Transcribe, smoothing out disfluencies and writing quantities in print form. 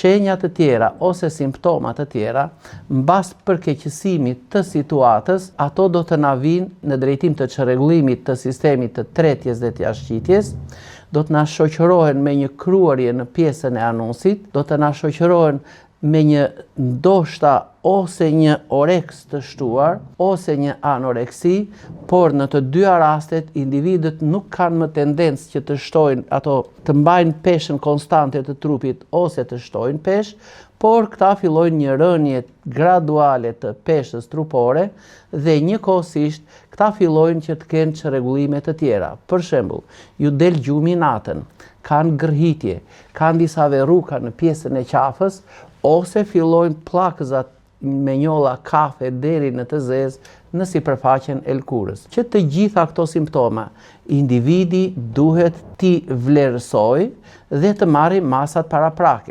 Shenja të tjera ose simptoma të tjera, mbas përkeqësimit të situatës, ato do të na vijnë në drejtim të çrregullimit të sistemit të tretjes dhe të jashtëqitjes, do të na shoqërohen me një kruarje në pjesën e anusit, do të na shoqërohen me një ndoshta ose një oreks të shtuar ose një anoreksi, por në të dyja rastet individët nuk kanë më tendencë që të shtojnë ato të mbajnë peshën konstante të trupit ose të shtojnë peshë, por këta fillojnë një rënie graduale të peshës trupore dhe njëkohësisht këta fillojnë që të kenë çrregullime të tjera. Për shembull, ju del gjumi natën, kanë gërhitje, kanë disa verruka në pjesën e qafës ose fillojnë pllakëzat me njolla kafe deri në të zezë në sipërfaqen e lëkurës. Që të gjitha këto simptoma, individi duhet t'i vlerësojë dhe të marrë masat paraprake.